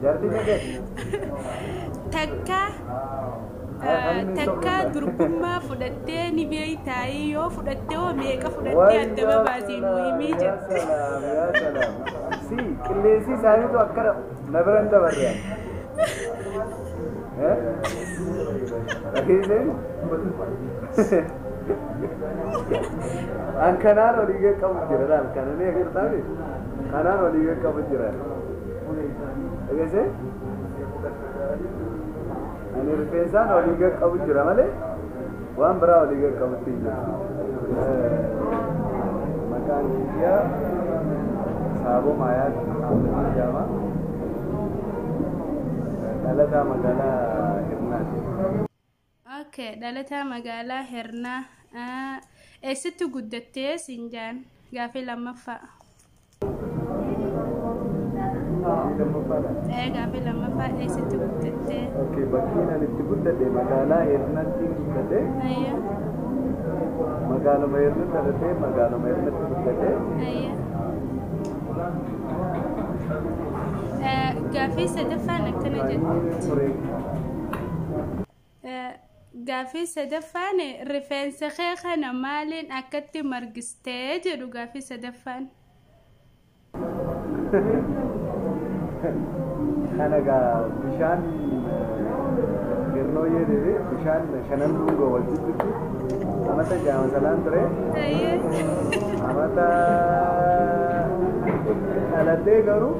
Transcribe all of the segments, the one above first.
Jaartii meeqa? Takka takka durbummaa fudhattee ni beeytaayii yoo fudhattee hoo meeqa fudhattee adda babaasii nuu himii yaa jette. Salaam, yaa salaam. Si qilleensi isaaniitu akkana na bira hin dabarre. Eh? Dhageesseen? An kanaan olii gad qabu jira laal kana ni agartaami? Kanaan olii gad qabu jira. Dhageessee? Ani rifeensaan olii gad qabu jira malee waan biraa olii gad qabutti hin jiru. Maqaan kiyyaa Saaboo Maayaa Ahmed jedhama. Dhalataa magaalaa Hirnaati. Okay, dhalataa magaalaa Hirnaa. Eessatti guddattee siin jaan gaafii lammaffaa. Lammaffaadha. Gaafii lammaffaa eessatti guddattee? Okay, bakkiin ani itti guddadhe magaalaa Hirnaatti guddadhe. Ayya. Magaaluma Hirnatti dhalatee magaaluma Hirnatti guddadhe. Ayya. Gaafii sadaffaan akkana jetti. Ture. Gaafii sadaffaan rifeensa kee kana maaliin akkatti margistee jedhu gaafii sadaffaan. Kana gaa bishaan Hirnooyyee deebi bishaan shanan dhungoo wal jidduutti amata jaama salaan ture. Ayya. Amata dhaladhee garuu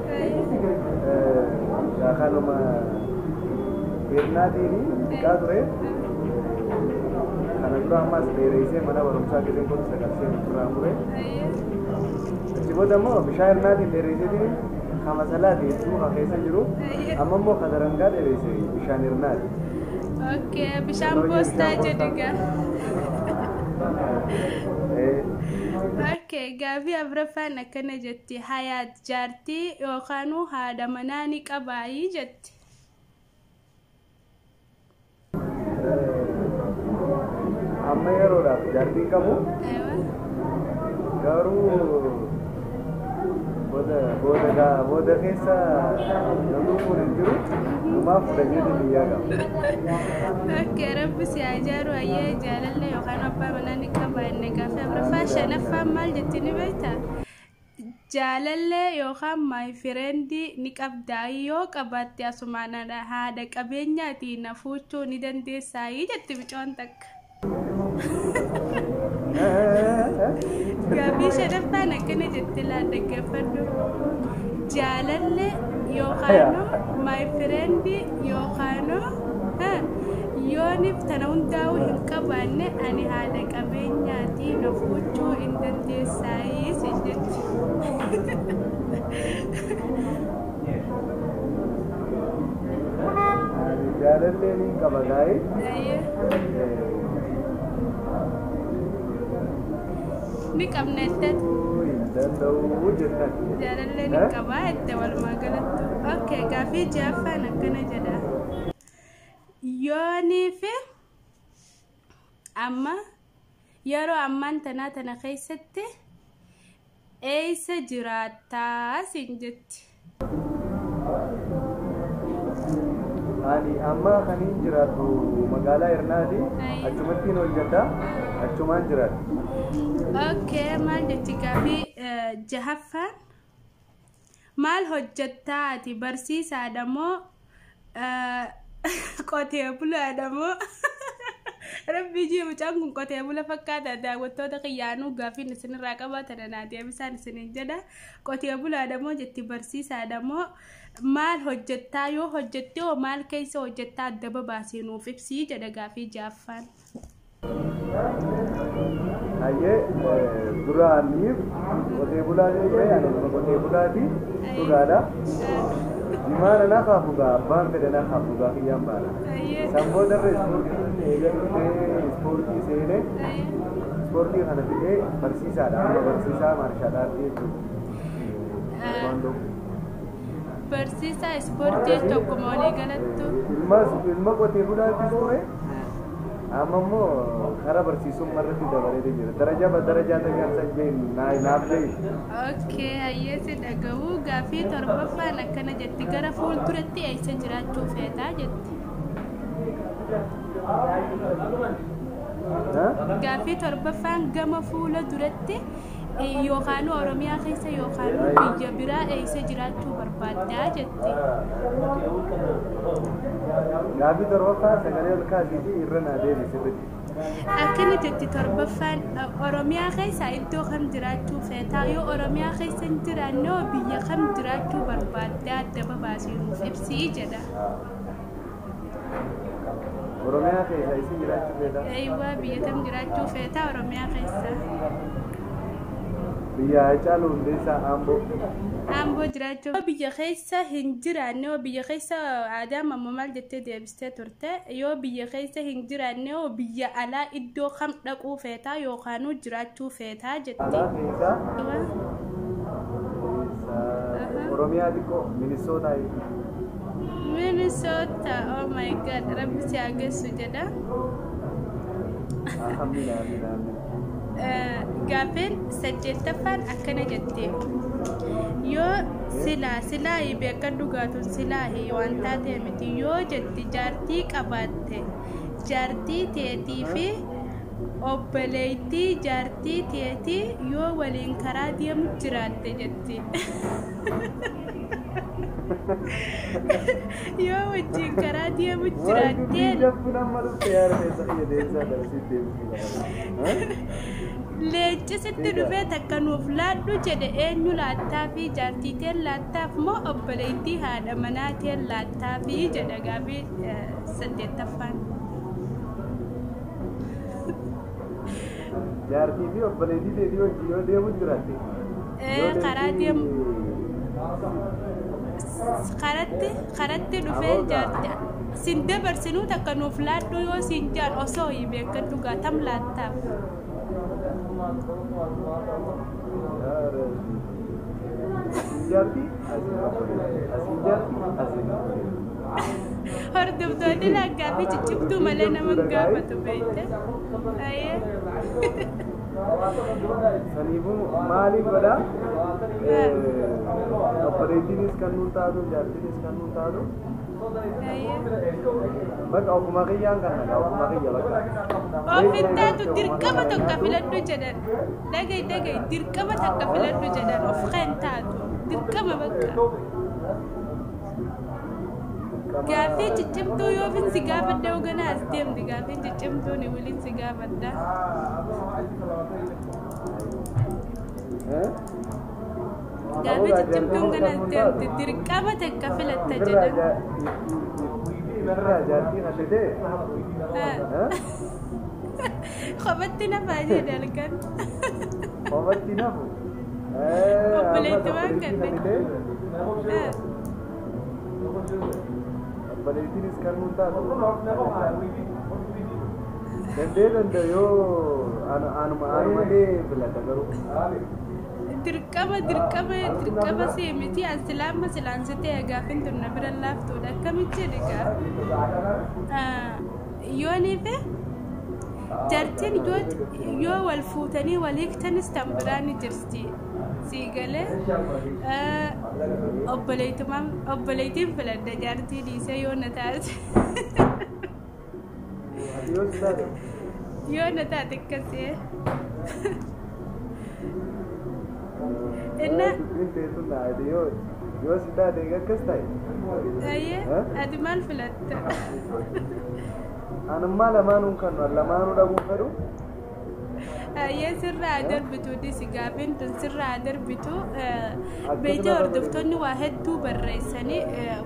kanuma Hirnaatiin xiqqaa ture. Kana dura ammas dheereessee mana barumsaa keessatti kun sagalsee duraan ture. Ayya. Achi booda immoo bishaan Hirnaatiin dheeresseetiin kama salaati hedduu kan keessa jiru. Amma immoo kadarangaa dheeresse bishaan Hirnaati. Okay, bishaan poostaa jedhu gaa. Okay, gaafii afuraffaan akkana jetti. Hayaat jaartii yookaan haadha manaa ni qabaayii jetti. Amma yeroodhaaf jaartii qabu Aywa. garuu booda booda gaa booda keessa namni kun hin jiru numaaf fudhanneeti biyyaa qaba. Okay, rabbi si haa ijaaru ayyee jaalallee yookaan abbaa manaa ni qabaanne gaafii afuraffaa shanaffaan maal jetti ni beektaa? Jaalallee yookaan my friend ni qabdaa yoo qabaatte asumaan haadha qabeenyaatiin na fuuchuu ni dandeessaayii jetti micoon takka. Gaafii shanaffaan akkana jetti laa dhaggeeffadhu. Jaalallee yookaan my friend yookaan yoonif tana hundaa'uu hin qabaanne ani haadha qabeenyaatii na fuuchuu hin dandeessaayii si jetti. Ani jaalallee ni qaba gaa'ee. Ayyee. Ni qabna jettee. Hin danda'u jettan. Jaalallee ni qabaa jette walumaa galattu. Okay, gaafii ja'affaan akkana jedha. Yoonii fi amma yeroo ammaan tanaa tana keessatti eessa jiraattaa siin jetti. Ani amma kan hin jiraadhu magaalaa Hirnaati. Achumattiin hojjedha. Achumaan jiraadha. Okay, maal jetti gaafii jahaffaan? Maal hojjettaa ati barsiisaadha moo qotee bulaadha moo? Rabbii jii mucaan kun qotee bula fakkaata daawwattoota kiyyaanuu gaafiin isinirraa qabaatan anaa deebisaan isiniin jedha. Qotee bulaadha moo jetti barsiisaadha moo maal hojjettaa yoo hojjette hoo maal keessa hojjettaa adda babaasii nuuf ibsii jedha gaafii ja'affaan. Hayyee duraaniif qotee bulaa ture ani nama qotee bulaati dhugaadha. Jimaana na kaafugaa abbaan fedhe na kaafugaa kiyyaan baana. San boodarra ispoortiin eegaltee ispoortii seenee ispoortii kana fidee barsiisaadha amma barsiisaa martial artii jechuudha. Barsiisaa ispoortii tokkuma walii galattu. Ilma qotee bulaatis ture. Amma immoo karaa barsiisummaa irratti dabalee jira. Darajaa ba darajaa ta'an san jeen naaf jeen. Okay, hayyee si dhaga'uu. Gaaffii torbaffaan akkana jetti: gara fuulduratti eessa jiraachuu feetaa jetti. Gaaffii torbaffaan gama fuula duratti yookaan Oromiyaa keessa yookaan biyya biraa eessa jiraachuu barbaaddaa jetti. Gaaffii torbaffaa sagalee ol kaasii irra naa deebi sirriitti. Akkana jetti torbaffaan: Oromiyaa keessa iddoo kam jiraachuu feetaa? Yoo Oromiyaa keessa hin jiraanne hoo biyya kam jiraachuu barbaaddaa? Adda babaasii nuuf ibsii jedha. Oromiyaa keessa isin jiraachuu feetaa? Eeywaa, biyya kam jiraachuu feetaa Oromiyaa keessa? Biyya Haacaaluu Hundeessaa, Amboo. Amboo jiraachuu. Yoo biyya keessa hin jiraanne hoo, biyya keessa aadaan ammoo maal jettee deebistee turte? Yoo biyya keessa hin jiraanne hoo biyya alaa iddoo kam dhaquu feetaa yookaanuu jiraachuu feetaa jetti. Alaa keessaa Oromiyaa xiqqoo Minisootaa. Minnesota, oh my God, Rabbi si haa geessu jedha. Amiin, amiin, amiin. Gaaffin saddeettaffaan akkana jette: yoo silaa silaahii beeka dhugaatuun silaahii waan taatee miti yoo jetti jaartii qabaatte, jaartii teetii fi obboleettii jaartii teetii yoo waliin karaa deemu jiraatte jetti. Yoo wajjin karaa deemu Waan dubbii jiraatteen jabduun amma dhufte yaa rifeensa kiyya deebisaa darasiif deebisuu qaba. Leenci sitti dhufee takka nuuf laadhu jedhe, eenyu laattaa fi jaartii teen laattaaf moo obboleettii haadha manaa teen laattaa fi jedha gaafii saddeettaffaan. Jaartii fi obboleettii teetii wajjin yoo deemu jiraatte. Ee, karaa deemu karatti dhufee jaartii sin dabarsinuu takka nuuf laadhu yoo siin jaan osoo hin beekadhu gaatam laattaaf. Asiin jaartii, asiin obboleettii, asiin jaartii, asiin obboleettii. Hordoftoonni gaaffii ciccimtuu malee nama hin gaafatu beekte. Ayyee. Saniifuu maaliif godhaa? Obboleettiinis kan nuun taatu, jaartiinis kan nuun taatu. Ayyee. Bakka ofuma kiyyaan kan nagaa, ofuma kiyya bakka. Ofin taatu, dirqama tokko filadhu jedhan. Dhagahi, dhagahi, dirqama takka filadhu jedhan, of kan taatu. Dirqama bakka. Gaaffii ciccimtuu yoo fin si gaafadha hoogganaa as deemti, gaaffiin ciccimtuun waliin si gaafadha. Gaaffii ciccimtuun kana as deemti, dirqama takka filatta jedhan. Irraa jaartiin hafetee. Kophatti nafaa jedhe halkan. Kophatti nafu. Obboleetti waan kanneen. Obboleettiinis kan nuun taatu. Dandee danda'u yoo anuma anumalee filata garuu. Dirqama, dirqama, dirqama see miti, an silaama silaan si ta'e gaafin tun na bira laaftuudha. Akkamitti jedhe gaa yoonii fi jaartiin yoo wal fuutanii wal hiiktanis tan biraa ni jirti. Sii galee obboleettumaan obboleettiin filadha jaartii dhiisee yoo na taate. Ati yoo si taate. Yoo na taate akkasii. Inna Dubbiin teessu na ati yoo si taate akkas ta'e. Ayyee, ati maal filatta? Anummaa lamaanuun kan lamaanuu dhabuun fedhu. Ayyee, sirraa darbitu dhisi, gaafiin tun sirraa darbitu. Beekte, hordoftoonni waa hedduu barreessanii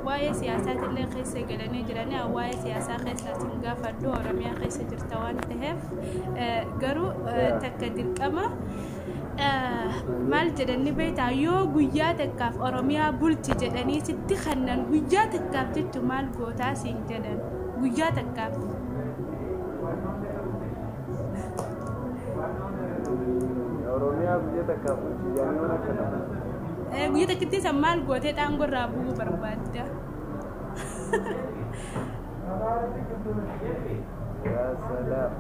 waa'ee siyaasaatillee keessa galanii jiranii. Waa'ee siyaasaa keessaa sin gaafadhu, Oromiyaa keessa jirta waan ta'eef. Garuu takka dirqama maal jedhani beektaa? Yoo guyyaa takkaaf Oromiyaa bulchi jedhanii sitti kannan, guyyaa takkaaf jechu, maal gootaa siin jedhan guyyaa takkaaf. Oromiyaa biyya takkaaf bulchi jedhanii waan akkana. Guyyaa takkitti san maal gootee dhaangorraa bu'uu barbaadda? Yaa salaam.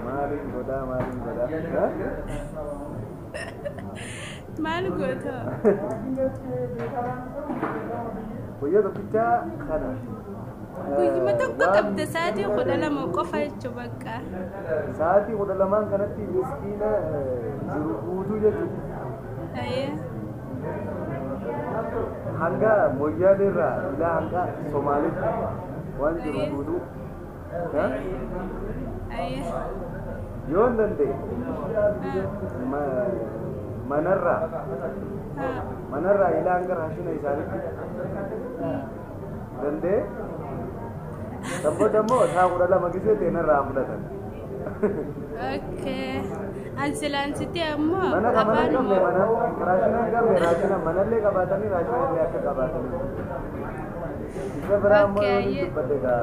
Maaliin godhaa, maaliin godhaa? Maal goota? Guyyaa tokkichaa kana. Guyyuma tokko qabda, sa'aatii 12 qofa jechuu bakka. Sa'aatii 12n kanatti miskiina jiru guutuu jechuudha. Hanga Moyyaalee irraa ilaa hanga Somaalitti waan jiru guutuu. Yoo hin danda'e manarraa ilaa hanga raashina isaaniitti danda'e. San booda immoo sa'a 12 gisee ta'e narraa fudhatan. Okay. Ansilaansitti ammoo Mana kan mana hin qabne afaanuma. Mana raashina hin qabne raashina manallee qabaatanii raashina illee akka qabaatanii. Isa biraa immoo yoo dubbadhe gaa.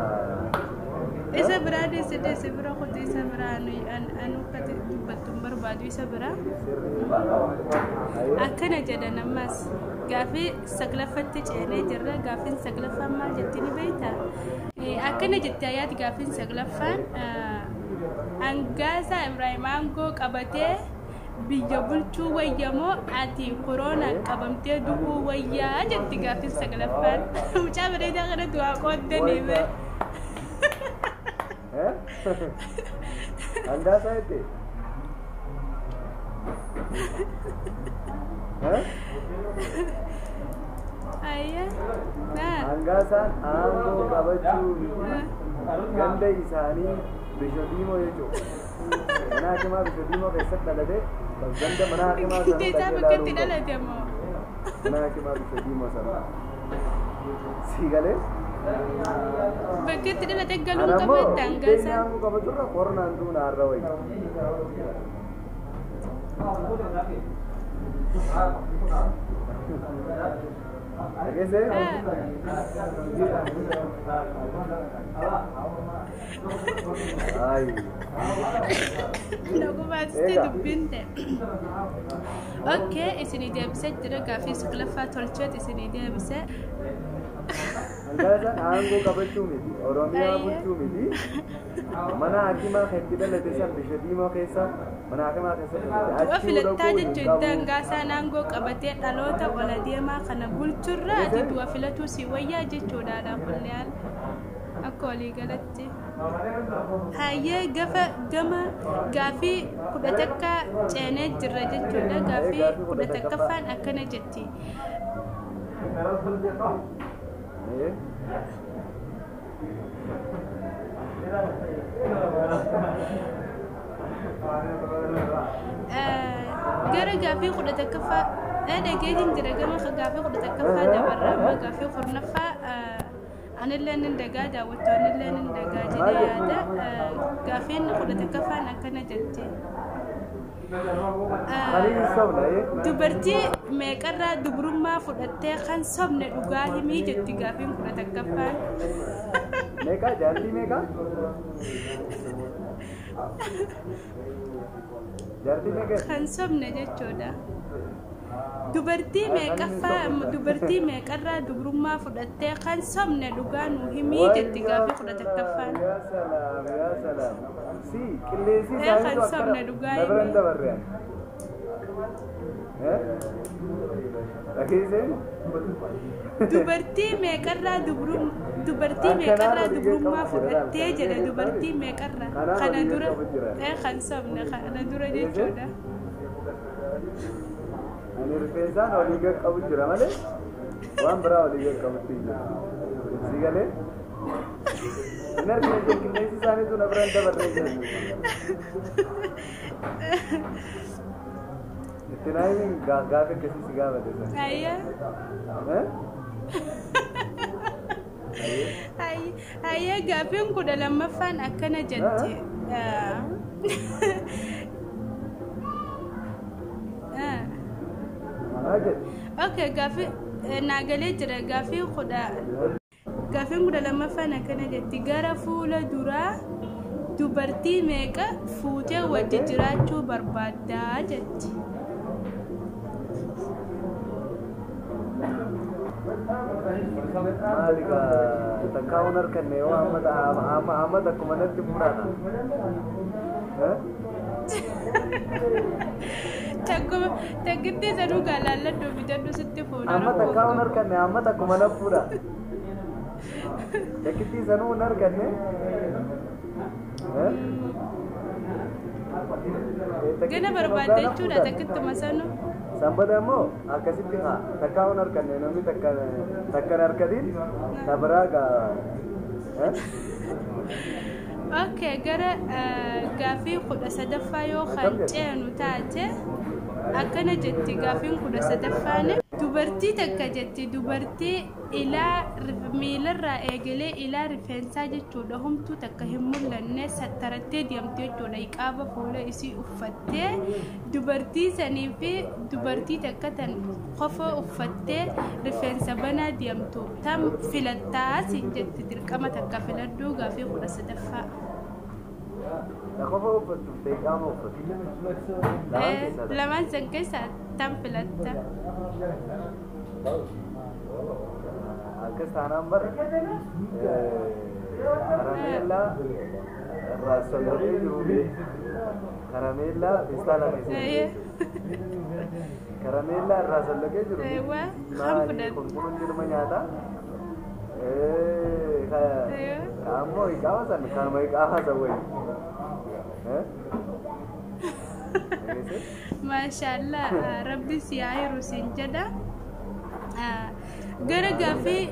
Isa biraa deesse, deesse bira kutu, isa biraa anu akka dubbattu hin barbaadu isa biraa. Sirrii. Akkana jedhan, ammas gaafii saglaffatti ceenee jirra. Gaafiin saglaffaan maal jetti ni beektaa? Akkana jetti Ayaati, gaafiin saglaffaan Hangaasaa Ibraahim aangoo qabatee biyya bulchuu wayyamoo ati koronaan qabamtee du'uu wayyaa jetti gaafiin saglaffaan. Mucaa bareedaa kana du'aa qooddanii bee. Eh? Hangaasaa jette? Eh? Ayyaa. Naa. Hangaasaan aangoo qabachuu miti, ganda isaanii Bisho Diimoo jechuudha. Mana hakimaa Bisho Diimoo keessatti dhalate, ganda mana hakimaa sana Ganda isaa dhaqee bakka itti ilaaluu qabu. dhalate moo? Mana hakimaa Bisho Diimoo sana. Si galee? Bakka itti dhalate galuun Ana immoo qabatte iddoo inni hangaasaan. aangoo qabaturra koronaan duuna har'a wayya. Dhageessee? Ay. Nagumaatti Egaa. dubbiin ta'e. Okay, isinii deebisee jira, gaaffii saglaffaa tolcheet isinii deebise. Hangaasaan aangoo qabachuu miti, Oromiyaa bulchuu miti. Mana hakimaa kan itti dhalate san Bisho Diimoo keessa mana hakimaa keessa dhalate. Du'a Achii filattaa dhaquu hin jechuun qabu. hangaasaan aangoo qabatee dhaloota ola deemaa kana bulchurra ati du'a filatuu si wayyaa jechuudha kulliyaan akka walii galatti. Hayyee, gafa gama gaafii 11 ceenee jirra jechuudha. Gaafii 11ffaan akkana jetti. Eh? Gara gaafii 11ffaa dhageetiin jira, gama gaafii 11ffaa dabarra. Amma gaafii 10ffaa anillee nin dagaa, daawwattoonnillee nin dagaa jedhee yaada. Gaafiin 11ffaan akkana jetti. Kan hin sobna eh? Dubartii meeqarraa dubrummaa fudhattee kan sobne dhugaa himii jetti gaafiin 11ffaan. Meeqa? Jaartii meeqa? Jaartii meeqa? Kan sobne jechuudha. Dubartii meeqaffaa, dubartii meeqarraa dubrummaa fudhattee kan sobne dhugaa nuu himii jetti gaafii 11ffaan. Yaa salaam, yaa salaam. Si qilleensi Kan isaaniitu sobne akkana dhugaa na biran himii. dabarre ani. Eh? Dhageesseen? Dubartii meeqarraa dubrum dubartii meeqarraa dubrummaa fudhattee jedha, dubartii meeqarraa kana dura kan sobne kana dura jechuudha. Ani rifeensaan olii gad qabu jira malee waan biraa olii gad qabutti hin jiru. Si galee? Hin argine, qilleensi isaaniitu na biran dabarree jira. Itti naa himin, gaafa akkasii si gaafate sana. Ayyaa. Eh? Ayyaa, gaafiin 12ffaan akkana jetti. Maal jedhe? Okay, gaafii naagalee jira. Gaafiin 12ffaan akkana jetti: gara fuula duraa dubartii meeqa fuutee wajji jiraachuu barbaaddaa jetti. Maali gaa? Takkaa hun harkanne yoo amma takkuma natti fuudhaadha. Takkuma takkitti sanuu gaa laalladhu bitadhu sitti fuudha. Amma takkaa hun harkanne amma takkuma na fuudha. Takkittii sanuu hun harkanne. Gana barbaadde jechuudha takkittuma sanuu. Sanbata immoo akkasitti haa takkaa hun harkanne namni takkan harkatiin tabiraa gaa. Okay, gara gaaffii 13ffaa yoo kan ceenu taate akkana jetti gaaffiin 13ffaan dubartii takka jetti dubartii ilaa miilarraa eegalee ilaa rifeensaa jechuudha humtuu takka hin mul'anne sattarattee deemte jechuudha iqaaba fuula isii uffattee dubartii sanii fi dubartii takka tan qofa uffattee rifeensa banaa deemtu tam filattaa siin jetti dirqama takka filadhuu gaaffii 13ffaa. Qofa uffattu ta'e qaama uffatu. Lamaan san keessaa tam filatta. Akkas taanaan bara karameellaa irraa sollaqee jiruu fi karameellaa feestaala keessa karameellaa irraa sollaqee jiru maali kun kun hundi nama nyaata. Ammoo iqaama san kanuma iqaama san wayi. Maashaallah rabbi si haa hiru siin jedha. Gara gaaffii